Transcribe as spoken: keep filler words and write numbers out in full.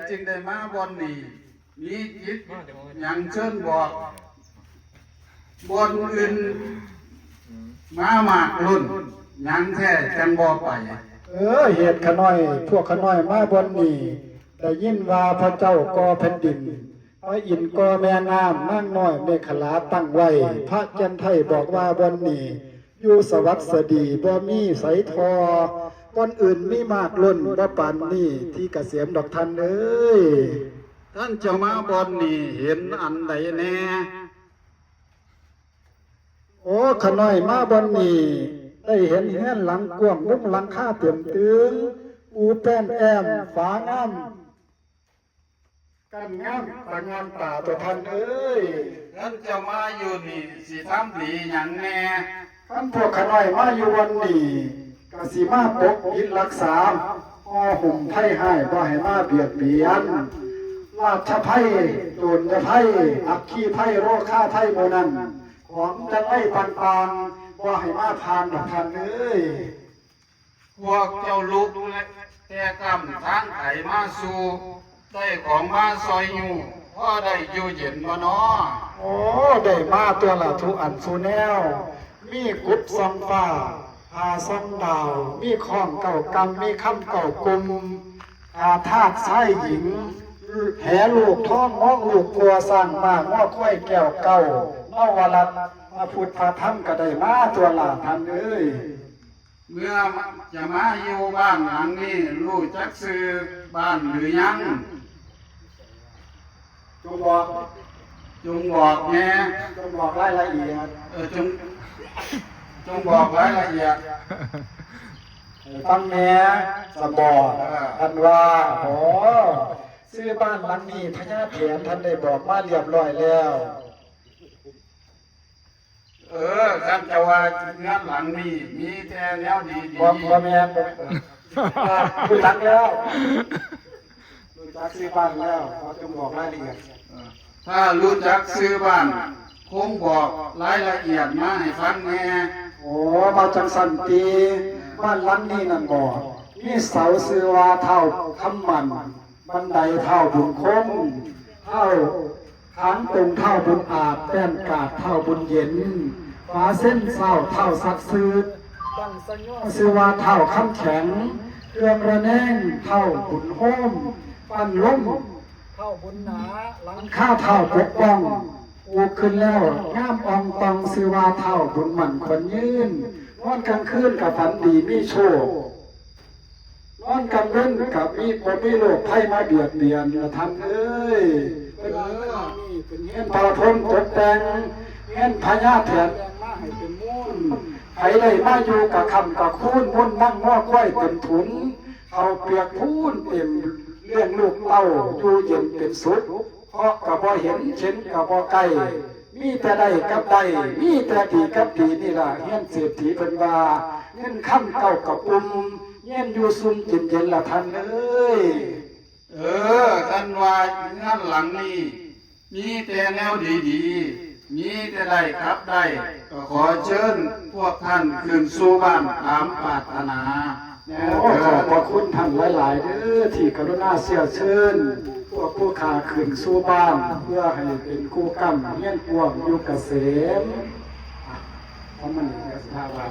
จึงได้มาบ่อนนี้ มีจิตหยังเชิญบอก บ่อนอื่นมามากล้น หยังแท้จั่งบ่ไป เออ เหตุข้าน้อย พวกข้าน้อยมาบ่อนนี้ ได้ยินว่าพระเจ้าก่อแผ่นดิน พระอินทร์ก่อแม่น้ำ นางน้อยเมขลาตั้งไว้ พระจันไทยบอกว่าบ่อนนี้ อยู่สวัสดีบ่มีไสทอ บ่อนอื่นมีมากล้นบ่ปานนี้ ที่เกษมดอกท่านเอ้ย ท่านเจ้ามาบ่อนนี้เห็นอันใดแน่ โอ้ ข้าน้อยมาบ่อนนี้ ได้เห็นเฮือนหลังกว้าง มุงหลังคาเต็มตึง ปูแป้นแอม ฝางาม กั้นงามตางามตาตัวท่านเอ้ย ท่านเจ้ามาอยู่นี่สิทำดีหยังแน่ คันพวกข้าน้อยมาอยู่บ่อนนี้ ก็สิมาปกปิดรักษา ห่อหุ้มภัยฮ้ายบ่ให้มาเบียดเบียน ราชภัย โจรภัย อัคคีภัย โรคาภัยหมู่นั้น ของจังไรต่างๆ บ่ให้มาผ่านดอกท่านเอ้ย พวกเจ้าลุกแต่กำทางไกมาสู่ ได้ของมาซอยอยู่ พอได้อยู่เย็นบ่น้อ โอ้ ได้มาตัวละทุกอันสู่แนว มีกุบส่องฟ้า ผ้าส่องดาว มีค้องเก้ากำ มีคำเก้ากลุ่ม อาทาสชายหญิง แหลูกทองมองลูกกัว สร้างม้างัวควายแก้วเก้า นวรัตน์ พระพุทธพระธรรมก็ได้มาตัวละท่านเอ้ย เมื่อจะมาอยู่บ้านหลังนี้ รู้จักชื่อบ้านหรือยัง จงบอก จงบอกแน่ จงบอกรายละเอียด เออ จง จงบอกรายละเอียด ให้ฟังแน่ สะบอก เออ ท่านว่า โอ้ ชื่อบ้านหลังนี้พญาแถนท่านได้บอกมาเรียบร้อยแล้ว เออ คันจะว่าเฮือนหลังนี้มีแต่แนวดีๆ บ่ บ่แม่น บ่แม่น เออ รู้จักแล้ว รู้จักชื่อบ้านแล้ว เขาจงบอกรายละเอียด เออ ถ้ารู้จักชื่อบ้าน คงบอกรายละเอียดมาให้ฟังแน่ โอ้ มาจังซั่นติ บ้านหลังนี้นั่นบ่ มีเสาชื่อว่าท้าวคำมั่น บันไดท้าวบุญคง ท้าว ขานตรงท้าวบุญอาจ แป้นกาดท้าวบุญเย็น ฝาเส้นเศร้าท้าวศักดิ์สิทธิ์ ตั้งสะยอชื่อว่าท้าวคำแข็ง เครื่องระแนงท้าวบุญโฮม ปั้นลมท้าวบุญหนา หลังคาท้าวปกป้อง ปลูกขึ้นแล้วงามอ่องตองชื่อว่าท้าวบุญมั่นขวัญยืน นอนกลางคืนก็ฝันดีมีโชค นอนกลางเว็นกับมีบ่มีโรคภัยมาเบียดเบียนละท่านเอ้ย เป็น เออ นี่เป็นเฮือนพระพรหมตกแต่ง เฮือนพญาแถนมาให้เป็นมูล ไผได้มาอยู่กับค่ำกับคูน มูลมั่งงัวควายเต็มถุง ข้าวเปียกพูนเต็ม เลี้ยงลูกเต้าอยู่เย็นเป็นสุข เคราะห์ก็บ่เห็น เข็ญก็บ่ใกล้ มีแต่ได้กับได้ มีแต่ดีกับดีนี่ล่ะ เฮือนเศรษฐีเพิ่นว่า เงินคำเก้ากระปุม เย็นอยู่ซุ่มกินเย็นละท่านเอ้ย เออ ท่านว่าเฮือนหลังนี้ มีแต่แนวดีๆ มีแต่ได้กับได้ ก็ขอเชิญพวกท่านขึ้นสู่บ้านตามปรารถนา โอ้ ขอบพระคุณท่านหลายๆ เด้อ ที่กรุณาเชื้อเชิญ พวกผู้ข้าขึ้นสู่บ้าน เพื่อให้เป็นคู่กำเฮียนกว้างอยู่เกษม อ่ะ เพราะมันก็สิพาว่า